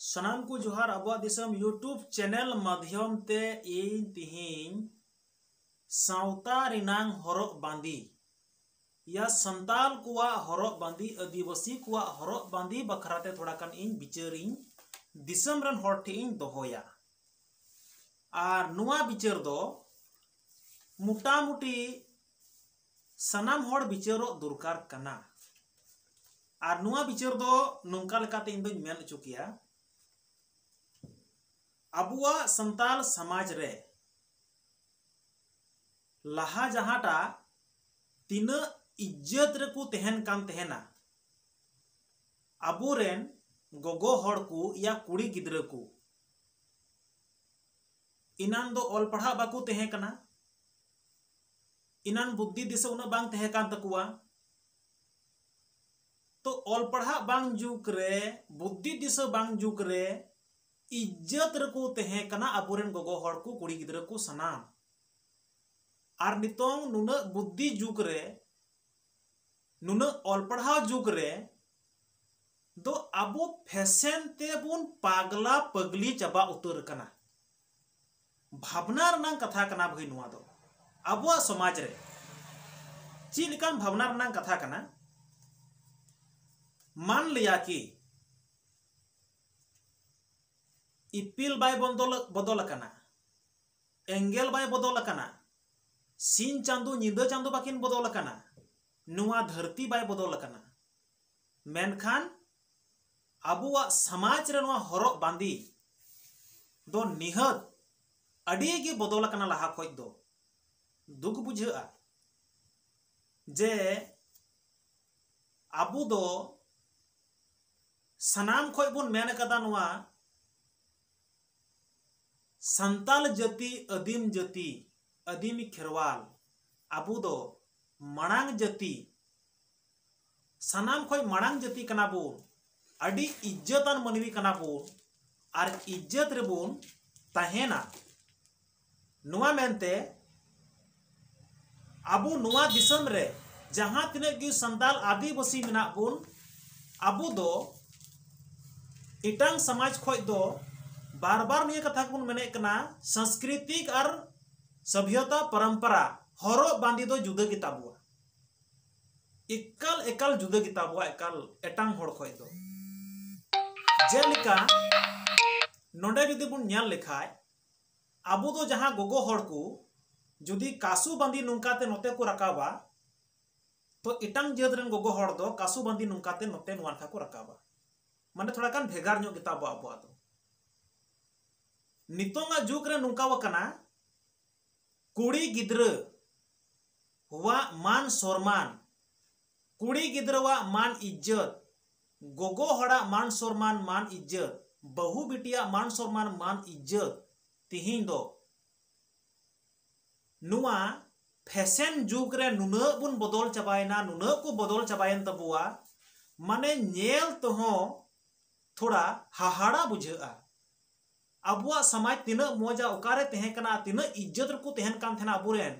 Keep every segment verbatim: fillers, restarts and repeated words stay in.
ᱥᱟᱱᱟᱢ ᱠᱚ ᱡᱚᱦᱟᱨ᱾ ᱟᱵᱚᱣᱟᱜ ᱫᱤᱥᱚᱢ YouTube channel ᱢᱟᱫᱷᱭᱚᱢ ᱛᱮ ᱤᱧ ᱛᱤᱦᱤᱧ ᱥᱟᱶᱛᱟ ᱨᱮᱱᱟᱝ ᱦᱚᱨᱚᱜ ᱵᱟᱸᱫᱮ, ᱭᱟ ᱥᱟᱱᱛᱟᱞ ᱠᱚᱣᱟᱜ ᱦᱚᱨᱚᱜ ᱵᱟᱸᱫᱮ, ᱟᱹᱫᱤᱵᱟᱹᱥᱤ ᱠᱚᱣᱟᱜ ᱦᱚᱨᱚᱜ ᱵᱟᱸᱫᱮ ᱵᱟᱠᱷᱨᱟ ᱛᱮ ᱛᱷᱚᱲᱟ ᱜᱟᱱ ᱤᱧ ᱵᱤᱪᱟᱹᱨᱤᱧ ᱫᱤᱥᱚᱢ ᱨᱮᱱ ᱦᱚᱲ ᱴᱷᱮᱱ ᱤᱧ ᱫᱚᱦᱚᱭᱟ᱾ ᱟᱨ ᱱᱚᱣᱟ ᱵᱤᱪᱟᱹᱨ ᱫᱚ ᱢᱚᱴᱟᱢᱩᱴᱤ ᱥᱟᱱᱟᱢ ᱦᱚᱲ ᱵᱤᱪᱟᱹᱨᱚᱜ ᱫᱚᱨᱠᱟᱨ ᱠᱟᱱᱟ᱾ ᱟᱨ ᱱᱚᱣᱟ ᱵᱤᱪᱟᱹᱨ ᱫᱚ ᱱᱚᱝᱠᱟ ᱞᱮᱠᱟᱛᱮ ᱤᱧ ᱫᱚᱧ ᱢᱮᱱ ᱦᱚᱪᱚ ᱠᱮᱭᱟ, ᱟᱵᱚᱣᱟᱜ ᱥᱟᱱᱛᱟᱞ ᱥᱚᱢᱟᱡᱽ ᱨᱮ ᱞᱟᱦᱟ ᱡᱟᱦᱟᱸᱴᱟᱜ ᱛᱤᱱᱟᱹᱜ ᱤᱡᱽᱡᱚᱛ ᱨᱮᱠᱚ ᱛᱟᱦᱮᱱ ᱠᱟᱱ ᱛᱟᱦᱮᱱᱟ, ᱟᱵᱚᱨᱮᱱ ᱜᱚᱜᱚ ᱦᱚᱲ ᱠᱚ ᱭᱟ ᱠᱩᱲᱤ ᱜᱤᱫᱽᱨᱟᱹ ᱠᱚ, ᱤᱱᱟᱱ ᱫᱚ ᱚᱞ ᱯᱟᱲᱦᱟᱜ ᱵᱟᱠᱚ ᱛᱟᱦᱮᱸ ᱠᱟᱱᱟ, ᱤᱱᱟᱱ ᱵᱩᱫᱽᱫᱷᱤ ᱫᱤᱥᱟᱹ ᱩᱱᱟᱹᱜ ᱵᱟᱝ ᱛᱟᱦᱮᱸ ᱠᱟᱱ ᱛᱟᱠᱚᱣᱟ᱾ ᱛᱚ ᱚᱞ ᱯᱟᱲᱦᱟᱜ ᱵᱟᱝ ᱡᱩᱜᱽ ᱨᱮ, ᱵᱩᱫᱽᱫᱷᱤ ᱫᱤᱥᱟᱹ ᱵᱟᱝ ᱡᱩᱜᱽ ᱨᱮ ᱤᱡᱽᱡᱚᱛ ᱨᱮᱠᱚ ᱛᱟᱦᱮᱸ ᱠᱟᱱᱟ ᱟᱵᱚᱨᱮᱱ ᱜᱚᱜᱚ ᱦᱚᱲ ᱠᱚ, ᱠᱩᱲᱤ ᱜᱤᱫᱽᱨᱟᱹ ᱠᱚ ᱥᱟᱱᱟᱢ᱾ ᱟᱨ ᱱᱤᱛᱚᱝ ᱱᱩᱱᱟᱹᱜ ᱵᱩᱫᱽᱫᱷᱤ ᱡᱩᱜᱽ ᱨᱮ, ᱱᱩᱱᱟᱹᱜ ᱚᱞ ᱯᱟᱲᱦᱟᱣ ᱡᱩᱜᱽ ᱨᱮ ᱫᱚ ᱟᱵᱚ ᱯᱷᱮᱥᱮᱱ ᱛᱮᱵᱚᱱ ᱯᱟᱜᱽᱞᱟ ᱯᱟᱜᱽᱞᱤ ᱪᱟᱵᱟ ᱩᱛᱟᱹᱨ ᱟᱠᱟᱱᱟ᱾ ᱵᱷᱟᱵᱽᱱᱟ ᱨᱮᱱᱟᱝ ᱠᱟᱛᱷᱟ ᱠᱟᱱᱟ ᱵᱷᱟᱹᱭ ᱱᱚᱣᱟ ᱫᱚ᱾ ᱟᱵᱚᱣᱟᱜ ᱥᱚᱢᱟᱡᱽ ᱨᱮ ᱪᱮᱫ ᱞᱮᱠᱟᱱ ᱵᱷᱟᱵᱽᱱᱟ ᱨᱮᱱᱟᱝ ᱠᱟᱛᱷᱟ ᱠᱟᱱᱟ? ᱢᱟᱱ ᱞᱤᱭᱟ ᱠᱤ ᱤᱯᱤᱞ ᱵᱟᱭ ᱵᱚᱫᱚᱞ, ᱵᱚᱫᱚᱞ ᱟᱠᱟᱱᱟ, ᱮᱸᱜᱮᱞ ᱵᱟᱭ ᱵᱚᱫᱚᱞ ᱟᱠᱟᱱᱟ, ᱥᱤᱧ ᱪᱟᱸᱫᱚ ᱧᱤᱫᱟᱹ ᱪᱟᱸᱫᱚ ᱵᱟᱹᱠᱤᱱ ᱵᱚᱫᱚᱞ ᱟᱠᱟᱱᱟ, ᱱᱚᱣᱟ ᱫᱷᱟᱹᱨᱛᱤ ᱵᱟᱭ ᱵᱚᱫᱚᱞ ᱟᱠᱟᱱᱟ, ᱢᱮᱱᱠᱷᱟᱱ ᱟᱵᱚᱣᱟᱜ ᱥᱚᱢᱟᱡᱽ ᱨᱮ ᱱᱚᱣᱟ ᱦᱚᱨᱚᱜ ᱵᱟᱸᱫᱮ ᱫᱚ ᱱᱤᱦᱟᱹᱛ ᱟᱹᱰᱤ ᱜᱮ ᱵᱚᱫᱚᱞ ᱟᱠᱟᱱᱟ ᱞᱟᱦᱟ ᱠᱷᱚᱡ ᱫᱚ᱾ ᱫᱩᱠ ᱵᱩᱡᱷᱟᱹᱜᱼᱟ ᱡᱮ ᱟᱵᱚ ᱫᱚ ᱥᱟᱱᱟᱢ ᱠᱷᱚᱡ ᱵᱚᱱ ᱢᱮᱱ ᱠᱟᱫᱟ ᱱᱚᱣᱟ ᱥᱟᱱᱛᱟᱞ ᱡᱟᱹᱛᱤ, ᱟᱹᱫᱤᱢ ᱡᱟᱹᱛᱤ, ᱟᱹᱫᱤᱢ ᱠᱷᱮᱨᱣᱟᱞ, ᱟᱵᱚ ᱫᱚ ᱢᱟᱲᱟᱝ ᱡᱟᱹᱛᱤ, ᱥᱟᱱᱟᱢ ᱠᱷᱚᱡ ᱢᱟᱲᱟᱝ ᱡᱟᱹᱛᱤ ᱠᱟᱱᱟ ᱵᱚᱱ, ᱟᱹᱰᱤ ᱤᱡᱽᱡᱚᱛᱟᱱ ᱢᱟᱹᱱᱢᱤ ᱠᱟᱱᱟ ᱵᱚᱱ, ᱟᱨ ᱤᱡᱽᱡᱚᱛ ᱨᱮᱵᱚᱱ ᱛᱟᱦᱮᱱᱟ᱾ ᱱᱚᱣᱟ ᱢᱮᱱᱛᱮ ᱟᱵᱚ ᱱᱚᱣᱟ ᱫᱤᱥᱚᱢ ᱨᱮ ᱡᱟᱦᱟᱸ ᱛᱤᱱᱟᱹᱜ ᱜᱮ ᱥᱟᱱᱛᱟᱞ ᱟᱹᱫᱤᱵᱟᱹᱥᱤ ᱢᱮᱱᱟᱜ ᱵᱚᱱ, ᱟᱵᱚ ᱫᱚ ᱮᱴᱟᱝ ᱥᱚᱢᱟᱡᱽ ᱠᱷᱚᱡ ᱫᱚ ᱵᱟᱨ ᱵᱟᱨ ᱱᱤᱭᱟᱹ ᱠᱟᱛᱷᱟ ᱜᱮᱵᱚᱱ ᱢᱮᱱᱮᱫ ᱠᱟᱱᱟ, ᱥᱟᱝᱥᱠᱨᱤᱛᱤᱠ ᱟᱨ ᱥᱚᱵᱷᱭᱚᱛᱟ ᱯᱚᱨᱚᱢᱯᱚᱨᱟ, ᱦᱚᱨᱚᱜ ᱵᱟᱸᱫᱮ ᱫᱚ ᱡᱩᱫᱟᱹ ᱜᱮᱛᱟ ᱵᱚᱣᱟ᱾ ᱮᱠᱟᱞ ᱮᱠᱟᱞ ᱡᱩᱫᱟᱹ ᱜᱮᱛᱟ ᱵᱚᱣᱟ, ᱮᱠᱟᱞ ᱮᱴᱟᱝ ᱦᱚᱲ ᱠᱷᱚᱡ ᱫᱚ᱾ ᱡᱮᱞᱮᱠᱟ ᱱᱚᱰᱮ ᱡᱩᱫᱤ ᱵᱚᱱ ᱧᱮᱞ ᱞᱮᱠᱷᱟᱡ, ᱟᱵᱚ ᱫᱚ ᱡᱟᱦᱟᱸ ᱜᱚᱜᱚ ᱦᱚᱲ ᱠᱚ ᱡᱩᱫᱤ ᱠᱟᱥᱩ ᱵᱟᱸᱫᱮ ᱱᱚᱝᱠᱟ ᱛᱮ ᱱᱚᱛᱮ ᱠᱚ ᱨᱟᱠᱟᱵᱟ, ᱛᱚ ᱮᱴᱟᱝ ᱡᱟᱹᱛ ᱨᱮᱱ ᱜᱚᱜᱚ ᱦᱚᱲ ᱫᱚ ᱠᱟᱥᱩ ᱵᱟᱸᱫᱮ ᱱᱚᱝᱠᱟ ᱛᱮ ᱱᱚᱛᱮ ᱱᱚᱣᱟ ᱞᱮᱠᱟ ᱠᱚ ᱨᱟᱠᱟᱵᱟ᱾ ᱢᱟᱱᱮ ᱛᱷᱚᱲᱟ ᱜᱟᱱ ᱵᱷᱮᱜᱟᱨ ᱧᱚᱜ ᱜᱮᱛᱟ ᱵᱚ ᱟᱵᱚᱣᱟᱜ ᱫᱚ᱾ ᱱᱤᱛᱚᱝᱟᱜ ᱡᱩᱜᱽ ᱨᱮ ᱱᱚᱝᱠᱟ ᱟᱠᱟᱱᱟ, ᱠᱩᱲᱤ ᱜᱤᱫᱽᱨᱟᱹ ᱣᱟᱜ ᱢᱟᱱ ᱥᱚᱨᱢᱟᱱ, ᱠᱩᱲᱤ ᱜᱤᱫᱽᱨᱟᱹᱣᱟᱜ ᱢᱟᱱ ᱤᱡᱽᱡᱚᱛ, ᱜᱚᱜᱚ ᱦᱚᱲᱟᱜ ᱢᱟᱱ ᱥᱚᱨᱢᱟᱱ, ᱢᱟᱱ ᱤᱡᱽᱡᱚᱛ, ᱵᱟᱹᱦᱩ ᱵᱤᱴᱤᱭᱟᱜ ᱢᱟᱱ ᱥᱚᱨᱢᱟᱱ, ᱢᱟᱱ ᱤᱡᱽᱡᱚᱛ ᱛᱤᱦᱤᱧ ᱫᱚ ᱱᱚᱣᱟ ᱯᱷᱮᱥᱮᱱ ᱡᱩᱜᱽ ᱨᱮ ᱱᱩᱱᱟᱹᱜ ᱵᱚᱱ ᱵᱚᱫᱚᱞ ᱪᱟᱵᱟᱭᱮᱱᱟ, ᱱᱩᱱᱟᱹᱜ ᱠᱚ ᱵᱚᱫᱚᱞ ᱪᱟᱵᱟᱭᱮᱱ ᱛᱟᱵᱚᱣᱟ, ᱢᱟᱱᱮ ᱧᱮᱞ ᱛᱮᱦᱚᱸ ᱛᱷᱚᱲᱟ ᱦᱟᱦᱟᱲᱟ ᱵᱩᱡᱷᱟᱹᱜᱼᱟ᱾ ᱟᱵᱚᱣᱟᱜ ᱥᱚᱢᱟᱡᱽ ᱛᱤᱱᱟᱹᱜ ᱢᱚᱡᱟ ᱚᱠᱟᱨᱮ ᱛᱟᱦᱮᱸ ᱠᱟᱱᱟ, ᱛᱤᱱᱟᱹᱜ ᱤᱡᱽᱡᱚᱛ ᱨᱮᱠᱚ ᱛᱟᱦᱮᱱ ᱠᱟᱱ ᱛᱟᱦᱮᱱᱟ ᱟᱵᱚᱨᱮᱱ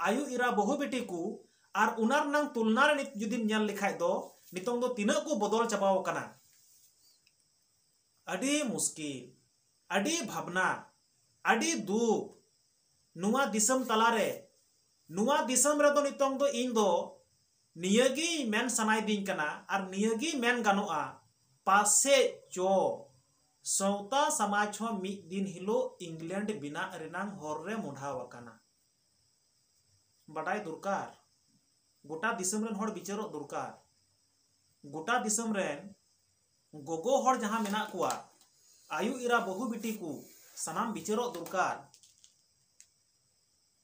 ᱟᱭᱳ ᱮᱨᱟ ᱵᱟᱹᱦᱩ ᱵᱤᱴᱤ ᱠᱚ, ᱟᱨ ᱚᱱᱟ ᱨᱮᱱᱟᱝ ᱛᱩᱞᱱᱟ ᱨᱮ ᱱᱤᱛ ᱡᱩᱫᱤᱢ ᱧᱮᱞ ᱞᱮᱠᱷᱟᱡ ᱫᱚ ᱱᱤᱛᱚᱝ ᱫᱚ ᱛᱤᱱᱟᱹᱜ ᱠᱚ ᱵᱚᱫᱚᱞ ᱪᱟᱵᱟᱣ ᱟᱠᱟᱱᱟ᱾ ᱟᱹᱰᱤ ᱢᱩᱥᱠᱤᱞ, ᱟᱹᱰᱤ ᱵᱷᱟᱵᱽᱱᱟ, ᱟᱹᱰᱤ ᱫᱩᱠ᱾ ᱱᱚᱣᱟ ᱫᱤᱥᱚᱢ ᱛᱟᱞᱟᱨᱮ, ᱱᱚᱣᱟ ᱫᱤᱥᱚᱢ ᱨᱮᱫᱚ ᱱᱤᱛᱚᱝ ᱫᱚ ᱤᱧ ᱫᱚ ᱱᱤᱭᱟᱹᱜᱮ ᱢᱮᱱ ᱥᱟᱱᱟᱭᱮᱫᱤᱧ ᱠᱟᱱᱟ ᱟᱨ ᱱᱤᱭᱟᱹᱜᱮ ᱢᱮᱱ ᱜᱟᱱᱚᱜᱼᱟ, ᱯᱟᱥᱮᱡ ᱪᱚ ᱥᱟᱶᱛᱟ ᱥᱚᱢᱟᱡᱽ ᱦᱚᱸ ᱢᱤᱫ ᱫᱤᱱ ᱦᱤᱞᱳᱜ ᱤᱝᱞᱮᱱᱰ ᱵᱮᱱᱟᱜ ᱨᱮᱱᱟᱝ ᱦᱚᱨ ᱨᱮ ᱢᱚᱰᱷᱟᱣ ᱟᱠᱟᱱᱟ᱾ ᱵᱟᱰᱟᱭ ᱫᱚᱨᱠᱟᱨ, ᱜᱚᱴᱟ ᱫᱤᱥᱚᱢ ᱨᱮᱱ ᱦᱚᱲ ᱵᱤᱪᱟᱹᱨᱚᱜ ᱫᱚᱨᱠᱟᱨ᱾ ᱜᱚᱴᱟ ᱫᱤᱥᱚᱢ ᱨᱮᱱ ᱜᱚᱜᱚ ᱦᱚᱲ ᱡᱟᱦᱟᱸ ᱢᱮᱱᱟᱜ ᱠᱚᱣᱟ, ᱟᱭᱳ ᱮᱨᱟ ᱵᱟᱹᱦᱩ ᱵᱤᱴᱤ ᱠᱚ, ᱥᱟᱱᱟᱢ ᱵᱤᱪᱟᱹᱨᱚᱜ ᱫᱚᱨᱠᱟᱨ᱾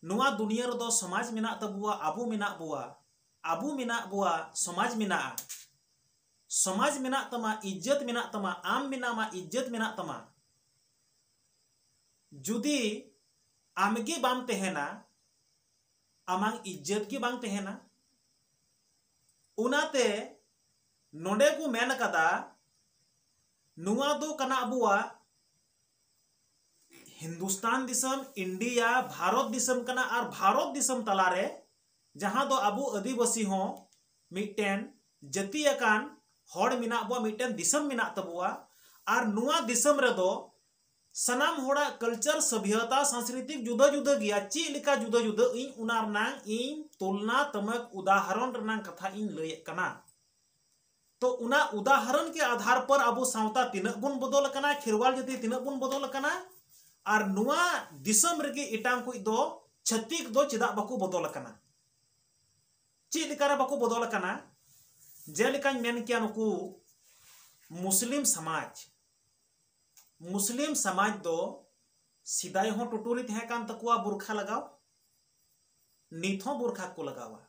ᱱᱚᱣᱟ ᱫᱩᱱᱤᱭᱟᱹ ᱨᱮᱫᱚ ᱥᱚᱢᱟᱡᱽ ᱢᱮᱱᱟᱜ ᱛᱟᱵᱚᱣᱟ, ᱟᱵᱚ ᱢᱮᱱᱟᱜ ᱵᱚᱣᱟ, ᱟᱵᱚ ᱢᱮᱱᱟᱜ ᱵᱚᱣᱟ, ᱥᱚᱢᱟᱡᱽ ᱢᱮᱱᱟᱜᱼᱟ᱾ ᱥᱚᱢᱟᱡᱽ ᱢᱮᱱᱟᱜ ᱛᱟᱢᱟ, ᱤᱡᱽᱡᱚᱛ ᱢᱮᱱᱟᱜ ᱛᱟᱢᱟ, ᱟᱢ ᱢᱮᱱᱟᱢᱟ, ᱤᱡᱽᱡᱚᱛ ᱢᱮᱱᱟᱜ ᱛᱟᱢᱟ᱾ ᱡᱩᱫᱤ ᱟᱢᱜᱮ ᱵᱟᱢ ᱛᱟᱦᱮᱱᱟ, ᱟᱢᱟᱝ ᱤᱡᱽᱡᱚᱛ ᱜᱮ ᱵᱟᱝ ᱛᱟᱦᱮᱱᱟ᱾ ᱚᱱᱟᱛᱮ ᱱᱚᱰᱮ ᱠᱚ ᱢᱮᱱ ᱠᱟᱫᱟ, ᱱᱚᱣᱟ ᱫᱚ ᱠᱟᱱᱟ ᱟᱵᱚᱣᱟᱜ ᱦᱤᱱᱫᱩᱥᱛᱟᱱ ᱫᱤᱥᱚᱢ, ᱤᱱᱰᱤᱭᱟ, ᱵᱷᱟᱨᱚᱛ ᱫᱤᱥᱚᱢ ᱠᱟᱱᱟ᱾ ᱟᱨ ᱵᱷᱟᱨᱚᱛ ᱫᱤᱥᱚᱢ ᱛᱟᱞᱟᱨᱮ ᱡᱟᱦᱟᱸ ᱫᱚ ᱟᱵᱚ ᱟᱹᱫᱤᱵᱟᱹᱥᱤ ᱦᱚᱸ ᱢᱤᱫᱴᱮᱱ ᱡᱟᱹᱛᱤ ᱟᱠᱟᱱ ᱦᱚᱲ ᱢᱮᱱᱟᱜ ᱵᱚᱣᱟ, ᱢᱤᱫᱴᱮᱱ ᱫᱤᱥᱚᱢ ᱢᱮᱱᱟᱜ ᱛᱟᱵᱚᱣᱟ, ᱟᱨ ᱱᱚᱣᱟ ᱫᱤᱥᱚᱢ ᱨᱮᱫᱚ ᱥᱟᱱᱟᱢ ᱦᱚᱲᱟᱜ culture, ᱥᱟᱵᱷᱭᱚᱛᱟ, ᱥᱟᱝᱥᱠᱨᱤᱛᱤᱠ ᱡᱩᱫᱟᱹ ᱡᱩᱫᱟᱹ ᱜᱮᱭᱟ᱾ ᱪᱮᱫ ᱞᱮᱠᱟ ᱡᱩᱫᱟᱹ ᱡᱩᱫᱟᱹ, ᱤᱧ ᱚᱱᱟ ᱨᱮᱱᱟᱝ ᱤᱧ ᱛᱩᱞᱱᱟ ᱛᱟᱢᱟᱠ ᱩᱫᱟᱦᱚᱨᱚᱱ ᱨᱮᱱᱟᱝ ᱠᱟᱛᱷᱟ ᱤᱧ ᱞᱟᱹᱭᱮᱫ ᱠᱟᱱᱟ᱾ ᱛᱚ ᱚᱱᱟ ᱩᱫᱟᱦᱚᱨᱚᱱ ᱠᱮ ᱟᱫᱷᱟᱨ ᱯᱟᱨ ᱟᱵᱚ ᱥᱟᱶᱛᱟ ᱛᱤᱱᱟᱹᱜ ᱵᱚᱱ ᱵᱚᱫᱚᱞ ᱟᱠᱟᱱᱟ, ᱠᱷᱮᱨᱣᱟᱞ ᱡᱟᱹᱛᱤ ᱛᱤᱱᱟᱹᱜ ᱵᱚᱱ ᱵᱚᱫᱚᱞ ᱟᱠᱟᱱᱟ, ᱟᱨ ᱱᱚᱣᱟ ᱫᱤᱥᱚᱢ ᱨᱮᱜᱮ ᱮᱴᱟᱝ ᱠᱚ ᱫᱚ ᱪᱷᱟᱹᱛᱤᱠ ᱫᱚ ᱪᱮᱫᱟᱜ ᱵᱟᱠᱚ ᱵᱚᱫᱚᱞ ᱟᱠᱟᱱᱟ? ᱪᱮᱫ ᱞᱮᱠᱟᱨᱮ ᱵᱟᱠᱚ ᱵᱚᱫᱚᱞ ᱟᱠᱟᱱᱟ? ᱡᱮᱞᱮᱠᱟᱧ ᱢᱮᱱ ᱠᱮᱭᱟ, ᱱᱩᱠᱩ ᱢᱩᱥᱞᱤᱢ ᱥᱚᱢᱟᱡᱽ, ᱢᱩᱥᱞᱤᱢ ᱥᱚᱢᱟᱡᱽ ᱫᱚ ᱥᱮᱫᱟᱭ ᱦᱚᱸ ᱴᱩᱴᱩᱨᱤ ᱛᱟᱦᱮᱸ ᱠᱟᱱ ᱛᱟᱠᱚᱣᱟ ᱵᱩᱨᱠᱷᱟ ᱞᱟᱜᱟᱣ, ᱱᱤᱛ ᱦᱚᱸ ᱵᱩᱨᱠᱷᱟ ᱠᱚ ᱞᱟᱜᱟᱣᱟ᱾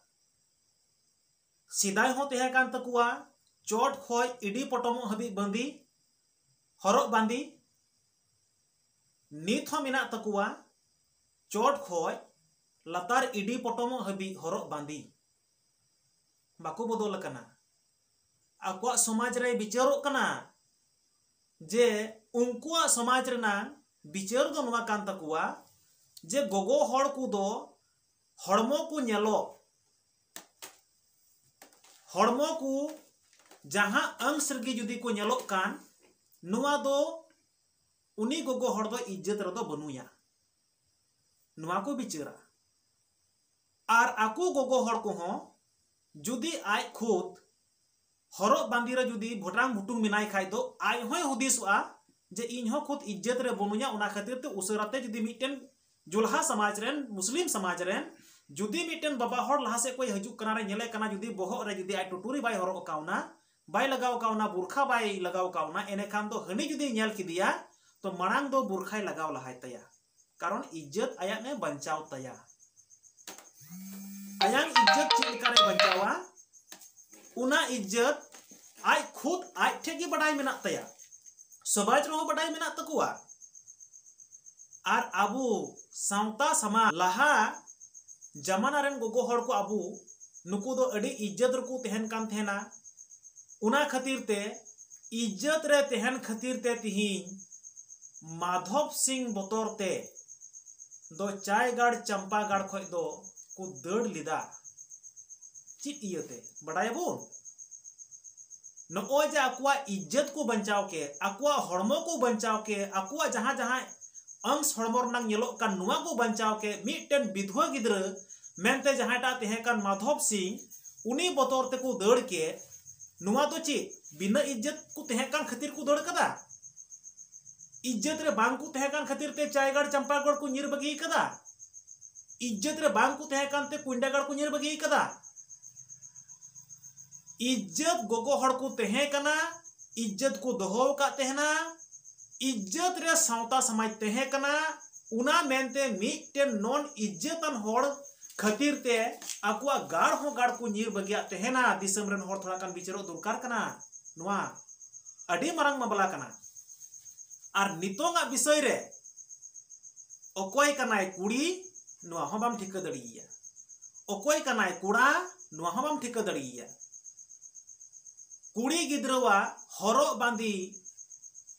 ᱥᱮᱫᱟᱭ ᱦᱚᱸ ᱛᱟᱦᱮᱸ ᱠᱟᱱ ᱛᱟᱠᱚᱣᱟ ᱪᱚᱴ ᱠᱷᱚᱡ ᱤᱰᱤ ᱯᱚᱴᱚᱢᱚᱜ ᱦᱟᱹᱵᱤᱡ ᱵᱟᱸᱫᱤ, ᱦᱚᱨᱚᱜ ᱵᱟᱸᱫᱤ᱾ ᱱᱤᱛ ᱦᱚᱸ ᱢᱮᱱᱟᱜ ᱛᱟᱠᱚᱣᱟ ᱪᱚᱴ ᱠᱷᱚᱡ ᱞᱟᱛᱟᱨ ᱤᱰᱤ ᱯᱚᱴᱚᱢᱚᱜ ᱦᱟᱹᱵᱤᱡ ᱦᱚᱨᱚᱜ ᱵᱟᱸᱫᱤ᱾ ᱵᱟᱠᱚ ᱵᱚᱫᱚᱞ ᱟᱠᱟᱱᱟ᱾ ᱟᱠᱚᱣᱟᱜ ᱥᱚᱢᱟᱡᱽ ᱨᱮ ᱵᱤᱪᱟᱹᱨᱚᱜ ᱠᱟᱱᱟ ᱡᱮ ᱩᱱᱠᱩᱣᱟᱜ ᱥᱚᱢᱟᱡᱽ ᱨᱮᱱᱟᱝ ᱵᱤᱪᱟᱹᱨ ᱫᱚ ᱱᱚᱣᱟ ᱠᱟᱱ ᱛᱟᱠᱚᱣᱟ ᱡᱮ ᱜᱚᱜᱚ ᱦᱚᱲ ᱠᱚᱫᱚ ᱦᱚᱲᱢᱚ ᱠᱚ ᱧᱮᱞᱚᱜ, ᱦᱚᱲᱢᱚ ᱠᱚ ᱡᱟᱦᱟᱸ ᱚᱝᱥ ᱨᱮᱜᱮ ᱡᱩᱫᱤ ᱠᱚ ᱧᱮᱞᱚᱜ ᱠᱟᱱ, ᱱᱚᱣᱟ ᱫᱚ ᱩᱱᱤ ᱜᱚᱜᱚ ᱦᱚᱲ ᱫᱚ ᱤᱡᱽᱡᱚᱛ ᱨᱮᱫᱚ ᱵᱟᱹᱱᱩᱭᱟ᱾ ᱱᱚᱣᱟ ᱠᱚ ᱵᱤᱪᱟᱹᱨᱟ᱾ ᱟᱨ ᱟᱠᱚ ᱜᱚᱜᱚ ᱦᱚᱲ ᱠᱚᱦᱚᱸ ᱡᱩᱫᱤ ᱟᱡ ᱠᱷᱩᱫ ᱦᱚᱨᱚᱜ ᱵᱟᱸᱫᱮ ᱨᱮ ᱡᱩᱫᱤ ᱵᱷᱚᱴᱟᱝ ᱵᱷᱩᱴᱩᱝ ᱢᱮᱱᱟᱭ ᱠᱷᱟᱡ ᱫᱚ, ᱟᱡ ᱦᱚᱸᱭ ᱦᱩᱫᱤᱥᱚᱜᱼᱟ ᱡᱮ ᱤᱧ ᱦᱚᱸ ᱠᱷᱩᱫ ᱤᱡᱽᱡᱚᱛ ᱨᱮ ᱵᱟᱹᱱᱩᱧᱟ᱾ ᱚᱱᱟ ᱠᱷᱟᱹᱛᱤᱨ ᱛᱮ ᱩᱥᱟᱹᱨᱟ ᱛᱮ ᱡᱩᱫᱤ ᱢᱤᱫᱴᱮᱱ ᱡᱩᱞᱦᱟ ᱥᱚᱢᱟᱡᱽ ᱨᱮᱱ, ᱢᱩᱥᱞᱤᱢ ᱥᱚᱢᱟᱡᱽ ᱨᱮᱱ ᱡᱩᱫᱤ ᱢᱤᱫᱴᱮᱱ ᱵᱟᱵᱟ ᱦᱚᱲ ᱞᱟᱦᱟ ᱥᱮᱫ ᱠᱷᱚᱡ ᱦᱤᱡᱩᱜ ᱠᱟᱱᱟ ᱨᱮ ᱧᱮᱞᱮ ᱠᱟᱱᱟ, ᱡᱩᱫᱤ ᱵᱚᱦᱚᱜ ᱨᱮ ᱡᱩᱫᱤ ᱟᱡ ᱴᱩᱴᱩᱨᱤ ᱵᱟᱭ ᱦᱚᱨᱚᱜ ᱠᱟᱣᱱᱟ, ᱵᱟᱭ ᱞᱟᱜᱟᱣ ᱠᱟᱣᱱᱟ, ᱵᱩᱨᱠᱷᱟ ᱵᱟᱭ ᱞᱟᱜᱟᱣ ᱠᱟᱣᱱᱟ, ᱮᱱᱮᱠᱷᱟᱱ ᱫᱚ ᱦᱟᱹᱱᱤ ᱡᱩᱫᱤ ᱧᱮᱞ ᱠᱮᱫᱮᱭᱟ ᱛᱚ ᱢᱟᱲᱟᱝ ᱫᱚ ᱵᱩᱨᱠᱷᱟᱭ ᱞᱟᱜᱟᱣ ᱞᱟᱦᱟᱭ ᱛᱟᱭᱟ᱾ ᱠᱟᱨᱚᱱ ᱤᱡᱽᱡᱚᱛ ᱟᱭᱟᱜ ᱮ ᱵᱟᱧᱪᱟᱣ ᱛᱟᱭᱟ᱾ ᱟᱭᱟᱝ ᱤᱡᱽᱡᱚᱛ ᱪᱮᱫ ᱞᱮᱠᱟᱨᱮ ᱵᱟᱧᱪᱟᱣᱟ, ᱚᱱᱟ ᱤᱡᱽᱡᱚᱛ ᱟᱡ ᱠᱷᱩᱫ ᱟᱡ ᱴᱷᱮᱡ ᱜᱮ ᱵᱟᱰᱟᱭ ᱢᱮᱱᱟᱜ ᱛᱟᱭᱟ᱾ ᱥᱚᱢᱟᱡᱽ ᱨᱮᱦᱚᱸ ᱵᱟᱰᱟᱭ ᱢᱮᱱᱟᱜ ᱛᱟᱠᱚᱣᱟ᱾ ᱟᱨ ᱟᱵᱚ ᱥᱟᱶᱛᱟ ᱥᱚᱢᱟᱡᱽ ᱞᱟᱦᱟ ᱡᱟᱢᱟᱱᱟ ᱨᱮᱱ ᱜᱚᱜᱚ ᱦᱚᱲ ᱠᱚ, ᱟᱵᱚ ᱱᱩᱠᱩ ᱫᱚ ᱟᱹᱰᱤ ᱤᱡᱽᱡᱚᱛ ᱨᱮᱠᱚ ᱛᱟᱦᱮᱱ ᱠᱟᱱ ᱛᱟᱦᱮᱱᱟ᱾ ᱚᱱᱟ ᱠᱷᱟᱹᱛᱤᱨ ᱛᱮ, ᱤᱡᱽᱡᱚᱛ ᱨᱮ ᱛᱟᱦᱮᱱ ᱠᱷᱟᱹᱛᱤᱨ ᱛᱮ ᱛᱤᱦᱤᱧ ᱢᱟᱫᱷᱚᱵ ᱥᱤᱝ ᱵᱚᱛᱚᱨ ᱛᱮ ᱫᱚ ᱪᱟᱭᱜᱟᱲ ᱪᱟᱢᱯᱟᱜᱟᱲ ᱠᱷᱚᱡ ᱫᱚ ᱠᱚ ᱫᱟᱹᱲ ᱞᱮᱫᱟ᱾ ᱪᱮᱫ ᱤᱭᱟᱹᱛᱮ ᱵᱟᱰᱟᱭᱟᱵᱚᱱ? ᱱᱚᱜᱼᱚᱭ ᱡᱮ ᱟᱠᱚᱣᱟᱜ ᱤᱡᱽᱡᱚᱛ ᱠᱚ ᱵᱟᱧᱪᱟᱣ ᱠᱮᱫ, ᱟᱠᱚᱣᱟᱜ ᱦᱚᱲᱢᱚ ᱠᱚ ᱵᱟᱧᱪᱟᱣ ᱠᱮᱫ, ᱟᱠᱚᱣᱟᱜ ᱡᱟᱦᱟᱸ ᱡᱟᱦᱟᱸ ᱚᱝᱥ ᱦᱚᱲᱢᱚ ᱨᱮᱱᱟᱜ ᱧᱮᱞᱚᱜ ᱠᱟᱱ, ᱱᱚᱣᱟ ᱠᱚ ᱵᱟᱧᱪᱟᱣ ᱠᱮᱫ, ᱢᱤᱫᱴᱮᱱ ᱵᱤᱫᱷᱣᱟ ᱜᱤᱫᱽᱨᱟᱹ ᱢᱮᱱᱛᱮ ᱡᱟᱦᱟᱸᱭᱴᱟᱜ ᱛᱟᱦᱮᱸ ᱠᱟᱱ ᱢᱟᱫᱷᱚᱵ ᱥᱤᱝ, ᱩᱱᱤ ᱵᱚᱛᱚᱨ ᱛᱮᱠᱚ ᱫᱟᱹᱲ ᱠᱮᱫ᱾ ᱱᱚᱣᱟ ᱫᱚ ᱪᱮᱫ ᱵᱤᱱᱟᱹ ᱤᱡᱽᱡᱚᱛ ᱠᱚ ᱛᱟᱦᱮᱸ ᱠᱟᱱ ᱠᱷᱟᱹᱛᱤᱨ ᱠᱚ ᱫᱟᱹᱲ ᱠᱟᱫᱟ? ᱤᱡᱽᱡᱚᱛ ᱨᱮ ᱵᱟᱝ ᱠᱚ ᱛᱟᱦᱮᱸ ᱠᱟᱱ ᱠᱷᱟᱹᱛᱤᱨ ᱛᱮ ᱪᱟᱭᱜᱟᱲ ᱪᱟᱢᱯᱟᱜᱚᱲ ᱠᱚ ᱧᱤᱨ ᱵᱟᱹᱜᱤ ᱠᱟᱫᱟ? ᱤᱡᱽᱡᱚᱛ ᱨᱮ ᱵᱟᱝ ᱠᱚ ᱛᱟᱦᱮᱸ ᱠᱟᱱ ᱛᱮ ᱠᱩᱧᱰᱟᱜᱟᱲ ᱠᱚ ᱧᱤᱨ ᱵᱟᱹᱜᱤ ᱠᱟᱫᱟ? ᱤᱡᱽᱡᱚᱛ ᱜᱚᱜᱚ ᱦᱚᱲ ᱠᱚ ᱛᱟᱦᱮᱸ ᱠᱟᱱᱟ, ᱤᱡᱽᱡᱚᱛ ᱠᱚ ᱫᱚᱦᱚ ᱟᱠᱟᱫ ᱛᱟᱦᱮᱱᱟ, ᱤᱡᱽᱡᱚᱛ ᱨᱮ ᱥᱟᱶᱛᱟ ᱥᱚᱢᱟᱡᱽ ᱛᱟᱦᱮᱸ ᱠᱟᱱᱟ᱾ ᱚᱱᱟ ᱢᱮᱱᱛᱮ ᱢᱤᱫᱴᱮᱱ ᱱᱚᱱ ᱤᱡᱽᱡᱚᱛᱟᱱ ᱦᱚᱲ ᱠᱷᱟᱹᱛᱤᱨ ᱛᱮ ᱟᱠᱚᱣᱟᱜ ᱜᱟᱲ ᱦᱚᱸ ᱜᱟᱲ ᱠᱚ ᱧᱤᱨ ᱵᱟᱹᱜᱤᱭᱟᱜ ᱛᱟᱦᱮᱱᱟ᱾ ᱫᱤᱥᱚᱢ ᱨᱮᱱ ᱦᱚᱲ ᱛᱷᱚᱲᱟ ᱜᱟᱱ ᱵᱤᱪᱟᱹᱨᱚᱜ ᱫᱚᱨᱠᱟᱨ ᱠᱟᱱᱟ᱾ ᱱᱚᱣᱟ ᱟᱹᱰᱤ ᱢᱟᱨᱟᱝ ᱢᱟᱢᱞᱟ ᱠᱟᱱᱟ᱾ ᱟᱨ ᱱᱤᱛᱚᱝᱟᱜ ᱵᱤᱥᱚᱭ ᱨᱮ ᱚᱠᱚᱭ ᱠᱟᱱᱟᱭ ᱠᱩᱲᱤ, ᱱᱚᱣᱟ ᱦᱚᱸ ᱵᱟᱢ ᱴᱷᱤᱠᱟᱹ ᱫᱟᱲᱮᱭᱟᱭᱟ᱾ ᱚᱠᱚᱭ ᱠᱟᱱᱟᱭ ᱠᱚᱲᱟ, ᱱᱚᱣᱟ ᱦᱚᱸ ᱵᱟᱢ ᱴᱷᱤᱠᱟᱹ ᱫᱟᱲᱮᱭᱟᱭᱟ᱾ ᱠᱩᱲᱤ ᱜᱤᱫᱽᱨᱟᱹᱣᱟᱜ ᱦᱚᱨᱚᱜ ᱵᱟᱸᱫᱮ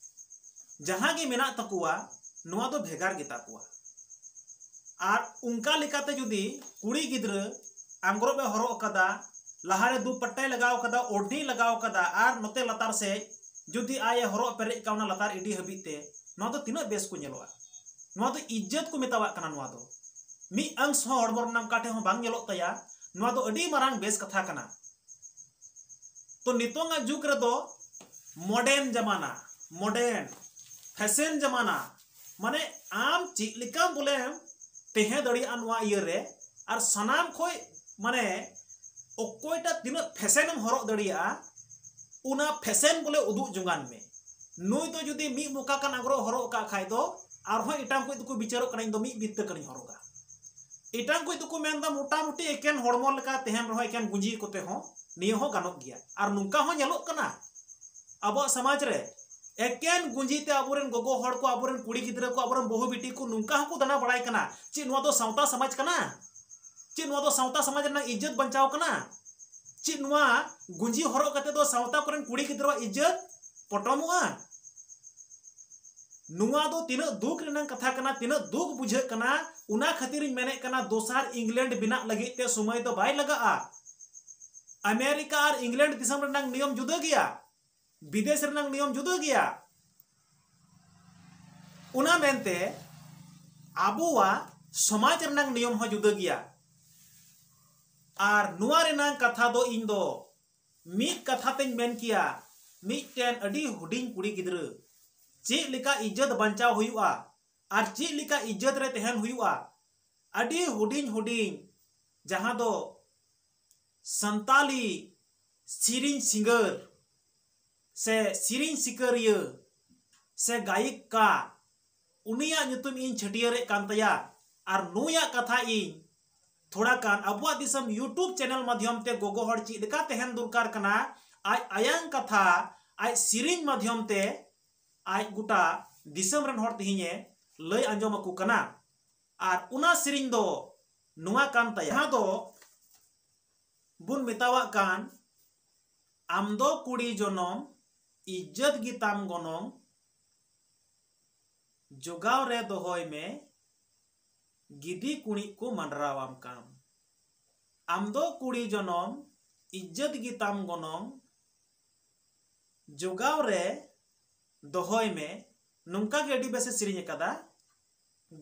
ᱡᱟᱦᱟᱸ ᱜᱮ ᱢᱮᱱᱟᱜ ᱛᱟᱠᱚᱣᱟ, ᱱᱚᱣᱟ ᱫᱚ ᱵᱷᱮᱜᱟᱨ ᱜᱮᱛᱟ ᱠᱚᱣᱟ᱾ ᱟᱨ ᱚᱱᱠᱟ ᱞᱮᱠᱟᱛᱮ ᱡᱩᱫᱤ ᱠᱩᱲᱤ ᱜᱤᱫᱽᱨᱟᱹ ᱟᱝᱜᱽᱨᱚᱵ ᱮ ᱦᱚᱨᱚᱜ ᱟᱠᱟᱫᱟ, ᱞᱟᱦᱟᱨᱮ ᱫᱩᱯᱟᱴᱟᱭ ᱞᱟᱜᱟᱣ ᱟᱠᱟᱫᱟ, ᱳᱲᱱᱤ ᱞᱟᱜᱟᱣ ᱟᱠᱟᱫᱟ, ᱟᱨ ᱱᱚᱛᱮ ᱞᱟᱛᱟᱨ ᱥᱮᱫ ᱡᱩᱫᱤ ᱟᱡ ᱮ ᱦᱚᱨᱚᱜ ᱯᱮᱨᱮᱡ ᱠᱟᱜ ᱚᱱᱟ ᱞᱟᱛᱟᱨ ᱤᱰᱤ ᱦᱟᱹᱵᱤᱡ ᱛᱮ, ᱱᱚᱣᱟ ᱫᱚ ᱛᱤᱱᱟᱹᱜ ᱵᱮᱥ ᱠᱚ ᱧᱮᱞᱚᱜᱼᱟ? ᱱᱚᱣᱟ ᱫᱚ ᱤᱡᱽᱡᱚᱛ ᱠᱚ ᱢᱮᱛᱟᱣᱟᱜ ᱠᱟᱱᱟ᱾ ᱱᱚᱣᱟ ᱫᱚ ᱢᱤᱫ ᱚᱝᱥ ᱦᱚᱸ ᱦᱚᱲᱢᱚ ᱨᱮᱱᱟᱜ ᱚᱠᱟ ᱴᱷᱮᱱ ᱦᱚᱸ ᱵᱟᱝ ᱧᱮᱞᱚᱜ ᱛᱟᱭᱟ᱾ ᱱᱚᱣᱟ ᱫᱚ ᱟᱹᱰᱤ ᱢᱟᱨᱟᱝ ᱵᱮᱥ ᱠᱟᱛᱷᱟ ᱠᱟᱱᱟ᱾ ᱛᱚ ᱱᱤᱛᱚᱝᱟᱜ ᱡᱩᱜᱽ ᱨᱮᱫᱚ ᱢᱚᱰᱮᱨᱱ ᱡᱟᱢᱟᱱᱟ, ᱢᱚᱰᱮᱨᱱ ᱯᱷᱮᱥᱮᱱ ᱡᱟᱢᱟᱱᱟ, ᱢᱟᱱᱮ ᱟᱢ ᱪᱮᱫ ᱞᱮᱠᱟ ᱵᱚᱞᱮᱢ ᱛᱟᱦᱮᱸ ᱫᱟᱲᱮᱭᱟᱜᱼᱟ ᱱᱚᱣᱟ ᱤᱭᱟᱹ ᱨᱮ, ᱟᱨ ᱥᱟᱱᱟᱢ ᱠᱷᱚᱡ ᱢᱟᱱᱮ ᱚᱠᱚᱭᱴᱟᱜ ᱛᱤᱱᱟᱹᱜ ᱯᱷᱮᱥᱮᱱ ᱮᱢ ᱦᱚᱨᱚᱜ ᱫᱟᱲᱮᱭᱟᱜᱼᱟ, ᱚᱱᱟ ᱯᱷᱮᱥᱮᱱ ᱵᱚᱞᱮ ᱩᱫᱩᱜ ᱡᱚᱝᱟᱱ ᱢᱮ᱾ ᱱᱩᱭ ᱫᱚ ᱡᱩᱫᱤ ᱢᱤᱫ ᱢᱚᱠᱟ ᱠᱟᱱ ᱟᱝᱨᱚᱵ ᱦᱚᱨᱚᱜ ᱠᱟᱜ ᱠᱷᱟᱡ ᱫᱚ ᱟᱨᱦᱚᱸ ᱮᱴᱟᱜ ᱠᱚ ᱫᱚᱠᱚ ᱵᱤᱪᱟᱹᱨᱚᱜ ᱠᱟᱱᱟ, ᱤᱧ ᱫᱚ ᱢᱤᱫ ᱵᱤᱛᱟᱹ ᱠᱟᱱᱟᱧ ᱦᱚᱨᱚᱜᱟ᱾ ᱮᱴᱟᱜ ᱠᱚ ᱫᱚᱠᱚ ᱢᱮᱱᱫᱟ ᱢᱚᱴᱟᱢᱩᱴᱤ ᱮᱠᱮᱱ ᱦᱚᱲᱢᱚ ᱞᱮᱠᱟ ᱛᱟᱦᱮᱱ ᱨᱮᱦᱚᱸ ᱮᱠᱮᱱ ᱜᱩᱸᱡᱤ ᱠᱚᱛᱮ ᱦᱚᱸ ᱱᱤᱭᱟᱹ ᱦᱚᱸ ᱜᱟᱱᱚᱜ ᱜᱮᱭᱟ᱾ ᱟᱨ ᱱᱚᱝᱠᱟ ᱦᱚᱸ ᱧᱮᱞᱚᱜ ᱠᱟᱱᱟ ᱟᱵᱚᱣᱟᱜ ᱥᱚᱢᱟᱡᱽ ᱨᱮ, ᱮᱠᱮᱱ ᱜᱩᱸᱡᱤ ᱛᱮ ᱟᱵᱚᱨᱮᱱ ᱜᱚᱜᱚ ᱦᱚᱲ ᱠᱚ, ᱟᱵᱚᱨᱮᱱ ᱠᱩᱲᱤ ᱜᱤᱫᱽᱨᱟᱹ ᱠᱚ, ᱟᱵᱚᱨᱮᱱ ᱵᱟᱹᱦᱩ ᱵᱤᱴᱤ ᱠᱚ ᱱᱚᱝᱠᱟ ᱦᱚᱸᱠᱚ ᱫᱟᱬᱟ ᱵᱟᱲᱟᱭ ᱠᱟᱱᱟ᱾ ᱪᱮᱫ ᱱᱚᱣᱟ ᱫᱚ ᱥᱟᱶᱛᱟ ᱥᱚᱢᱟᱡᱽ ᱠᱟᱱᱟ? ᱪᱮᱫ ᱱᱚᱣᱟ ᱫᱚ ᱥᱟᱶᱛᱟ ᱥᱚᱢᱟᱡᱽ ᱨᱮᱱᱟᱜ ᱤᱡᱽᱡᱚᱛ ᱵᱟᱧᱪᱟᱣ ᱠᱟᱱᱟ? ᱪᱮᱫ ᱱᱚᱣᱟ ᱜᱩᱸᱡᱤ ᱦᱚᱨᱚᱜ ᱠᱟᱛᱮ ᱫᱚ ᱥᱟᱶᱛᱟ ᱠᱚᱨᱮᱱ ᱠᱩᱲᱤ ᱜᱤᱫᱽᱨᱟᱹᱣᱟᱜ ᱤᱡᱽᱡᱚᱛ ᱯᱚᱴᱚᱢᱚᱜᱼᱟ? ᱱᱚᱣᱟ ᱫᱚ ᱛᱤᱱᱟᱹᱜ ᱫᱩᱠ ᱨᱮᱱᱟᱜ ᱠᱟᱛᱷᱟ ᱠᱟᱱᱟ, ᱛᱤᱱᱟᱹᱜ ᱫᱩᱠ ᱵᱩᱡᱷᱟᱹᱜ ᱠᱟᱱᱟ᱾ ᱚᱱᱟ ᱠᱷᱟᱹᱛᱤᱨᱤᱧ ᱢᱮᱱᱮᱫ ᱠᱟᱱᱟ, ᱫᱚᱥᱟᱨ ᱤᱝᱞᱮᱱᱰ ᱵᱮᱱᱟᱜ ᱞᱟᱹᱜᱤᱫ ᱛᱮ ᱥᱚᱢᱚᱭ ᱫᱚ ᱵᱟᱭ ᱞᱟᱜᱟᱜᱼᱟ᱾ ᱟᱢᱮᱨᱤᱠᱟ ᱟᱨ ᱤᱝᱞᱮᱱᱰ ᱫᱤᱥᱚᱢ ᱨᱮᱱᱟᱜ ᱱᱤᱭᱚᱢ ᱡᱩᱫᱟᱹ ᱜᱮᱭᱟ, ᱵᱤᱫᱮᱥ ᱨᱮᱱᱟᱜ ᱱᱤᱭᱚᱢ ᱡᱩᱫᱟᱹ ᱜᱮᱭᱟ᱾ ᱚᱱᱟ ᱢᱮᱱᱛᱮ ᱟᱵᱚᱣᱟᱜ ᱥᱚᱢᱟᱡᱽ ᱨᱮᱱᱟᱜ ᱱᱤᱭᱚᱢ ᱦᱚᱸ ᱡᱩᱫᱟᱹ ᱜᱮᱭᱟ᱾ ᱟᱨ ᱱᱚᱣᱟ ᱨᱮᱱᱟᱜ ᱠᱟᱛᱷᱟ ᱫᱚ ᱤᱧ ᱫᱚ ᱢᱤᱫ ᱠᱟᱛᱷᱟ ᱛᱮᱧ ᱢᱮᱱ ᱠᱮᱭᱟ, ᱢᱤᱫᱴᱮᱱ ᱟᱹᱰᱤ ᱦᱩᱰᱤᱧ ᱠᱩᱲᱤ ᱜᱤᱫᱽᱨᱟᱹ ᱪᱮᱫ ᱞᱮᱠᱟ ᱤᱡᱽᱡᱚᱛ ᱵᱟᱧᱪᱟᱣ ᱦᱩᱭᱩᱜᱼᱟ ᱟᱨ ᱪᱮᱫ ᱞᱮᱠᱟ ᱤᱡᱽᱡᱚᱛ ᱨᱮ ᱛᱟᱦᱮᱱ ᱦᱩᱭᱩᱜᱼᱟ᱾ ᱟᱹᱰᱤ ᱦᱩᱰᱤᱧ ᱦᱩᱰᱤᱧ, ᱡᱟᱦᱟᱸ ᱫᱚ ᱥᱟᱱᱛᱟᱞᱤ ᱥᱮᱨᱮᱧ ᱥᱤᱝᱜᱟᱨ ᱥᱮ ᱥᱮᱨᱮᱧ ᱥᱤᱠᱟᱹᱨᱤᱭᱟᱹ ᱥᱮ ᱜᱟᱭᱤᱠᱟ, ᱩᱱᱤᱭᱟᱜ ᱧᱩᱛᱩᱢ ᱤᱧ ᱪᱷᱟᱹᱴᱭᱟᱹᱨᱮᱫ ᱠᱟᱱ ᱛᱟᱭᱟ᱾ ᱟᱨ ᱱᱩᱭᱟᱜ ᱠᱟᱛᱷᱟ ᱤᱧ ᱛᱷᱚᱲᱟ ᱜᱟᱱ ᱟᱵᱚᱣᱟᱜ ᱫᱤᱥᱚᱢ YouTube ᱪᱮᱱᱮᱞ ᱢᱟᱫᱽᱫᱷᱚᱢ ᱛᱮ ᱜᱚᱜᱚ ᱦᱚᱲ ᱪᱮᱫ ᱞᱮᱠᱟ ᱛᱟᱦᱮᱱ ᱫᱚᱨᱠᱟᱨ ᱠᱟᱱᱟ, ᱟᱡ ᱟᱭᱟᱝ ᱠᱟᱛᱷᱟ ᱟᱡ ᱥᱮᱨᱮᱧ ᱢᱟᱫᱽᱫᱷᱚᱢ ᱛᱮ ᱟᱡ ᱜᱚᱴᱟ ᱫᱤᱥᱚᱢ ᱨᱮᱱ ᱦᱚᱲ ᱛᱮᱦᱮᱧᱮ ᱞᱟᱹᱭ ᱟᱸᱡᱚᱢ ᱟᱠᱚ ᱠᱟᱱᱟ᱾ ᱟᱨ ᱚᱱᱟ ᱥᱮᱨᱮᱧ ᱫᱚ ᱱᱚᱣᱟ ᱠᱟᱱ ᱛᱟᱭᱟ, ᱡᱟᱦᱟᱸ ᱫᱚ ᱵᱚᱱ ᱢᱮᱛᱟᱣᱟᱜ ᱠᱟᱱ, ᱟᱢ ᱫᱚ ᱠᱩᱲᱤ ᱡᱚᱱᱚᱢ, ᱤᱡᱽᱡᱚᱛ ᱜᱮᱛᱟᱢ ᱜᱚᱱᱚᱝ, ᱡᱚᱜᱟᱣ ᱨᱮ ᱫᱚᱦᱚᱭ ᱢᱮ, ᱜᱤᱫᱤ ᱠᱩᱲᱤᱫ ᱠᱚ ᱢᱟᱸᱰᱨᱟᱣᱟᱢ ᱠᱟᱱ᱾ ᱟᱢ ᱫᱚ ᱠᱩᱲᱤ ᱡᱚᱱᱚᱢ, ᱤᱡᱽᱡᱚᱛ ᱜᱮᱛᱟᱢ ᱜᱚᱱᱚᱝ, ᱡᱚᱜᱟᱣ ᱨᱮ ᱫᱚᱦᱚᱭ ᱢᱮ, ᱱᱚᱝᱠᱟ ᱜᱮ ᱟᱹᱰᱤ ᱵᱮᱥᱮ ᱥᱮᱨᱮᱧ ᱟᱠᱟᱫᱟ,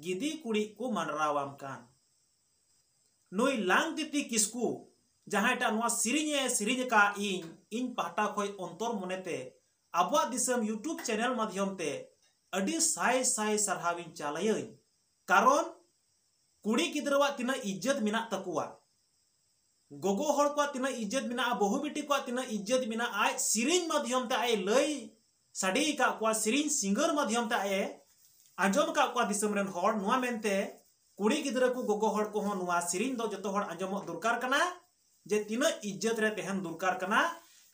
ᱜᱤᱫᱤ ᱠᱩᱲᱤᱫ ᱠᱚ ᱢᱟᱸᱰᱨᱟᱣᱟᱢ ᱠᱟᱱ᱾ ᱱᱩᱭ ᱞᱟᱝᱛᱤᱛᱤ ᱠᱤᱥᱠᱩ, ᱡᱟᱦᱟᱸᱭᱴᱟᱜ ᱱᱚᱣᱟ ᱥᱮᱨᱮᱧ ᱮ ᱥᱮᱨᱮᱧ ᱟᱠᱟᱫ, ᱤᱧ, ᱤᱧ ᱯᱟᱦᱴᱟ ᱠᱷᱚᱱ ᱚᱱᱛᱚᱨ ᱢᱚᱱᱮᱛᱮ ᱟᱵᱚᱣᱟᱜ ᱫᱤᱥᱚᱢ YouTube ᱪᱮᱱᱮᱞ ᱢᱟᱫᱽᱫᱷᱚᱢ ᱛᱮ ᱟᱹᱰᱤ ᱥᱟᱭ ᱥᱟᱭ ᱥᱟᱨᱦᱟᱣ ᱤᱧ ᱪᱟᱞ ᱟᱹᱭᱟᱹᱧ᱾ ᱠᱟᱨᱚᱱ ᱠᱩᱲᱤ ᱜᱤᱫᱽᱨᱟᱹᱣᱟᱜ ᱛᱤᱱᱟᱹᱜ ᱤᱡᱽᱡᱚᱛ ᱢᱮᱱᱟᱜ ᱛᱟᱠᱚᱣᱟ, ᱜᱚᱜᱚ ᱦᱚᱲ ᱠᱚᱣᱟᱜ ᱛᱤᱱᱟᱹᱜ ᱤᱡᱽᱡᱚᱛ ᱢᱮᱱᱟᱜᱼᱟ, ᱵᱟᱹᱦᱩ ᱵᱤᱴᱤ ᱠᱚᱣᱟᱜ ᱛᱤᱱᱟᱹᱜ ᱤᱡᱽᱡᱚᱛ ᱢᱮᱱᱟᱜᱼᱟ, ᱟᱡ ᱥᱮᱨᱮᱧ ᱢᱟᱫᱽᱫᱷᱚᱢ ᱛᱮ ᱟᱡ ᱮ ᱞᱟᱹᱭ ᱥᱟᱰᱮ ᱟᱠᱟᱫ ᱠᱚᱣᱟ, ᱥᱮᱨᱮᱧ ᱥᱤᱝᱜᱟᱨ ᱢᱟᱫᱽᱫᱷᱚᱢ ᱛᱮ ᱟᱡ ᱮ ᱟᱸᱡᱚᱢ ᱟᱠᱟᱫ ᱠᱚᱣᱟ ᱫᱤᱥᱚᱢ ᱨᱮᱱ ᱦᱚᱲ᱾ ᱱᱚᱣᱟ ᱢᱮᱱᱛᱮ ᱠᱩᱲᱤ ᱜᱤᱫᱽᱨᱟᱹ ᱠᱚ, ᱜᱚᱜᱚ ᱦᱚᱲ ᱠᱚᱦᱚᱸ ᱱᱚᱣᱟ ᱥᱮᱨᱮᱧ ᱫᱚ ᱡᱚᱛᱚ ᱦᱚᱲ ᱟᱸᱡᱚᱢᱚᱜ ᱫᱚᱨᱠᱟᱨ ᱠᱟᱱᱟ, ᱡᱮ ᱛᱤᱱᱟᱹᱜ ᱤᱡᱽᱡᱚᱛ ᱨᱮ ᱛᱟᱦᱮᱱ ᱫᱚᱨᱠᱟᱨ ᱠᱟᱱᱟ,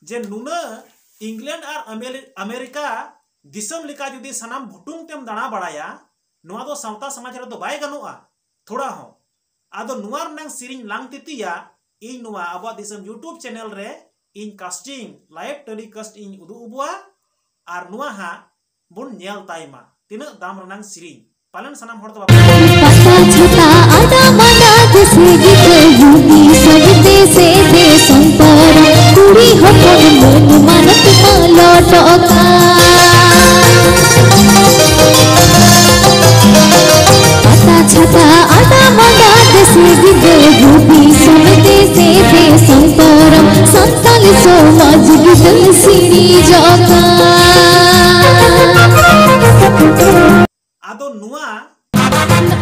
ᱡᱮ ᱱᱩᱱᱟᱹᱜ ᱤᱝᱞᱮᱱᱰ ᱟᱨ ᱟᱢᱮᱞᱤ-, ᱟᱢᱮᱨᱤᱠᱟ ᱫᱤᱥᱚᱢ ᱞᱮᱠᱟ ᱡᱩᱫᱤ ᱥᱟᱱᱟᱢ ᱵᱷᱩᱴᱩᱝ ᱛᱮᱢ ᱫᱟᱬᱟ ᱵᱟᱲᱟᱭᱟ, ᱱᱚᱣᱟ ᱫᱚ ᱥᱟᱶᱛᱟ ᱥᱚᱢᱟᱡᱽ ᱨᱮᱫᱚ ᱵᱟᱭ ᱜᱟᱱᱚᱜᱼᱟ ᱛᱷᱚᱲᱟ ᱦᱚᱸ᱾ ᱟᱫᱚ ᱱᱚᱣᱟ ᱨᱮᱱᱟᱝ ᱥᱮᱨᱮᱧ ᱞᱟᱝ ᱛᱤᱛᱤᱭᱟ, ᱤᱧ ᱱᱚᱣᱟ ᱟᱵᱚᱣᱟᱜ ᱫᱤᱥᱚᱢ YouTube ᱪᱮᱱᱮᱞ ᱨᱮ ᱤᱧ ᱠᱟᱥᱴᱤᱝ, live telecast ᱤᱧ ᱩᱫᱩᱜ ᱟᱵᱚᱣᱟ᱾ ᱟᱨ ᱱᱚᱣᱟ ᱦᱟᱸᱜ ᱵᱚᱱ ᱧᱮᱞ ᱛᱟᱭ ᱢᱟ, ᱛᱤᱱᱟᱹᱜ ᱫᱟᱢ ᱨᱮᱱᱟᱝ ᱥᱮᱨᱮᱧ᱾ ᱯᱟᱞᱮᱱ ᱥᱟᱱᱟᱢ ᱦᱚᱲ ᱫᱚ ᱵᱟᱯᱮ ᱯᱟᱛᱟ ᱪᱷᱟᱛᱟ ᱟᱰᱟ ᱢᱟᱰᱟ ᱠᱩᱥᱤ ᱜᱤᱫᱽᱨᱟᱹ ᱡᱩᱫᱤ ᱥᱟᱹᱜᱤᱛᱮ ᱥᱮ ᱫᱮᱥ ᱥᱚᱱᱛᱚᱨ ᱠᱩᱲᱤ ᱦᱚᱯᱚᱱ ᱢᱟᱹᱱ ᱢᱟᱱᱚᱛ ᱢᱟᱞᱚᱴᱚᱜ ᱠᱟᱱ᱾ ᱯᱟᱛᱟ ᱪᱷᱟᱛᱟ ᱟᱰᱟ ᱢᱟᱰᱟ ᱫᱮᱥᱮ ᱜᱤᱫᱟᱹᱨ ᱵᱷᱩᱵᱤᱥᱚᱛ ᱫᱮᱥᱮ ᱫᱮᱥ ᱥᱚᱱᱛᱚᱨ ᱥᱟᱱᱛᱟᱞ ᱥᱚᱢᱟᱡᱽ ᱜᱤᱫᱟᱹᱨ ᱥᱤᱬᱤᱡᱚᱜ ᱠᱟᱱ᱾ ᱟᱫᱚ ᱱᱚᱣᱟ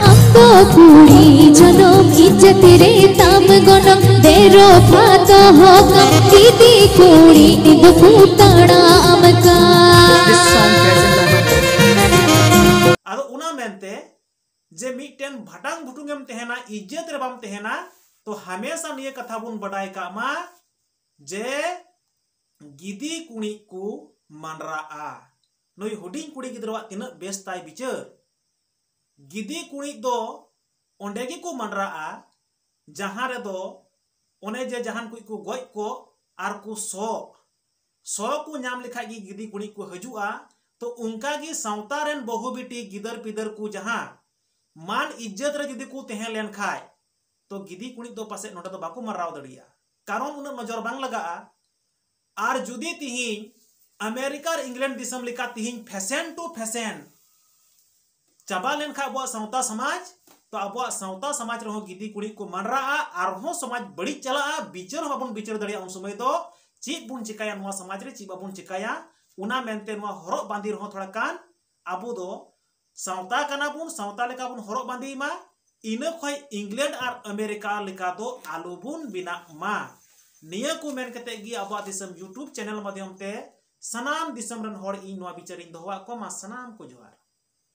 ᱟᱢ ᱫᱚ ᱠᱩᱲᱤ ᱡᱚᱱᱚᱢ ᱤᱡᱽᱡᱚᱛ ᱨᱮ ᱛᱟᱢ ᱜᱚᱱᱚᱝ, ᱵᱮᱨᱚᱯᱷᱟ ᱫᱚᱦᱚ ᱠᱟᱢ, ᱜᱤᱫᱤ ᱠᱩᱲᱤ ᱫᱚᱠᱚ ᱛᱟᱲᱟᱢ ᱠᱟᱱ᱾ ᱟᱫᱚ ᱚᱱᱟ ᱢᱮᱱᱛᱮ ᱡᱮ ᱢᱤᱫᱴᱮᱱ ᱵᱷᱟᱴᱟᱝ ᱵᱷᱩᱴᱩᱝ ᱮᱢ ᱛᱟᱦᱮᱱᱟ, ᱤᱡᱽᱡᱚᱛ ᱨᱮ ᱵᱟᱢ ᱛᱟᱦᱮᱱᱟ, ᱛᱚ ᱦᱟᱢᱮᱥᱟ ᱱᱤᱭᱟᱹ ᱠᱟᱛᱷᱟ ᱵᱚᱱ ᱵᱟᱰᱟᱭ ᱠᱟᱜ ᱢᱟ ᱡᱮ ᱜᱤᱫᱤ ᱠᱩᱲᱤᱫ ᱠᱚ ᱢᱟᱱᱰᱨᱟᱜᱼᱟ᱾ ᱱᱩᱭ ᱦᱩᱰᱤᱧ ᱠᱩᱲᱤ ᱜᱤᱫᱽᱨᱟᱹᱣᱟᱜ ᱛᱤᱱᱟᱹᱜ ᱵᱮᱥ ᱛᱟᱭ ᱵᱤᱪᱟᱹᱨ᱾ ᱜᱤᱫᱤ ᱠᱩᱲᱤᱫ ᱫᱚ ᱚᱸᱰᱮ ᱜᱮᱠᱚ ᱢᱟᱱᱰᱨᱟᱜᱼᱟ, ᱡᱟᱦᱟᱸ ᱨᱮᱫᱚ ᱚᱱᱮ ᱡᱮ ᱡᱟᱦᱟᱱ ᱠᱩᱡ ᱠᱚ ᱜᱚᱡ ᱠᱚ ᱟᱨ ᱠᱚ ᱥᱚᱜ, ᱥᱚ ᱠᱚ ᱧᱟᱢ ᱞᱮᱠᱷᱟᱡ ᱜᱮ ᱜᱤᱫᱤ ᱠᱩᱲᱤᱫ ᱠᱚ ᱦᱤᱡᱩᱜᱼᱟ᱾ ᱛᱚ ᱚᱱᱠᱟ ᱜᱮ ᱥᱟᱶᱛᱟ ᱨᱮᱱ ᱵᱟᱹᱦᱩ ᱵᱤᱴᱤ ᱜᱤᱫᱟᱹᱨ ᱯᱤᱫᱟᱹᱨ ᱠᱚ ᱡᱟᱦᱟᱸ ᱢᱟᱱ ᱤᱡᱽᱡᱚᱛ ᱨᱮ ᱡᱩᱫᱤ ᱠᱚ ᱛᱟᱦᱮᱸ ᱞᱮᱱ ᱠᱷᱟᱡ, ᱛᱚ ᱜᱤᱫᱤ ᱠᱩᱲᱤᱫ ᱫᱚ ᱯᱟᱥᱮᱡ ᱱᱚᱰᱮ ᱫᱚ ᱵᱟᱠᱚ ᱢᱟᱨᱟᱣ ᱫᱟᱲᱮᱭᱟᱜᱼᱟ, ᱠᱟᱨᱚᱱ ᱩᱱᱟᱹᱜ ᱱᱚᱡᱚᱨ ᱵᱟᱝ ᱞᱟᱜᱟᱜᱼᱟ᱾ ᱟᱨ ᱡᱩᱫᱤ ᱛᱤᱦᱤᱧ ᱟᱢᱮᱨᱤᱠᱟ ᱟᱨ ᱤᱝᱞᱮᱱᱰ ᱫᱤᱥᱚᱢ ᱞᱮᱠᱟ ᱛᱤᱦᱤᱧ fashion to fashion ᱪᱟᱵᱟ ᱞᱮᱱᱠᱷᱟᱱ ᱟᱵᱚᱣᱟᱜ ᱥᱟᱶᱛᱟ ᱥᱚᱢᱟᱡᱽ, ᱛᱚ ᱟᱵᱚᱣᱟᱜ ᱥᱟᱶᱛᱟ ᱥᱚᱢᱟᱡᱽ ᱨᱮᱦᱚᱸ ᱜᱤᱫᱤ ᱠᱩᱲᱤᱫ ᱠᱚ ᱢᱟᱱᱰᱨᱟᱜᱼᱟ, ᱟᱨᱦᱚᱸ ᱥᱚᱢᱟᱡᱽ ᱵᱟᱹᱲᱤᱡ ᱪᱟᱞᱟᱜᱼᱟ, ᱵᱤᱪᱟᱹᱨ ᱦᱚᱸ ᱵᱟᱵᱚᱱ ᱵᱤᱪᱟᱹᱨ ᱫᱟᱲᱮᱭᱟᱜᱼᱟ᱾ ᱩᱱ ᱥᱚᱢᱚᱭ ᱫᱚ ᱪᱮᱫ ᱵᱚᱱ ᱪᱤᱠᱟᱹᱭᱟ, ᱱᱚᱣᱟ ᱥᱚᱢᱟᱡᱽ ᱨᱮ ᱪᱮᱫ ᱵᱟᱵᱚᱱ ᱪᱤᱠᱟᱹᱭᱟ? ᱚᱱᱟ ᱢᱮᱱᱛᱮ ᱱᱚᱣᱟ ᱦᱚᱨᱚᱜ ᱵᱟᱸᱫᱮ ᱨᱮᱦᱚᱸ ᱛᱷᱚᱲᱟ ᱜᱟᱱ ᱟᱵᱚ ᱫᱚ ᱥᱟᱶᱛᱟ ᱠᱟᱱᱟ ᱵᱚᱱ, ᱥᱟᱶᱛᱟ ᱞᱮᱠᱟ ᱵᱚᱱ ᱦᱚᱨᱚᱜ ᱵᱟᱸᱫᱮᱭ ᱢᱟ, ᱤᱱᱟᱹ ᱠᱷᱚᱡ ᱤᱝᱞᱮᱱᱰ ᱟᱨ ᱟᱢᱮᱨᱤᱠᱟ ᱞᱮᱠᱟ ᱫᱚ ᱟᱞᱚ ᱵᱚᱱ ᱵᱮᱱᱟᱜ ᱢᱟ᱾ ᱱᱤᱭᱟᱹ ᱠᱚ ᱢᱮᱱ ᱠᱟᱛᱮ ᱜᱮ ᱟᱵᱚᱣᱟᱜ ᱫᱤᱥᱚᱢ YouTube channel ᱢᱟᱫᱽᱫᱷᱚᱢ ᱛᱮ ᱥᱟᱱᱟᱢ ᱫᱤᱥᱚᱢ ᱨᱮᱱ ᱦᱚᱲ ᱤᱧ ᱱᱚᱣᱟ ᱵᱤᱪᱟᱹᱨᱤᱧ ᱫᱚᱦᱚᱣᱟᱜ ᱠᱚᱣᱟ᱾ ᱢᱟ ᱥᱟᱱᱟᱢ ᱠᱚ ᱡᱚᱦᱟᱨ᱾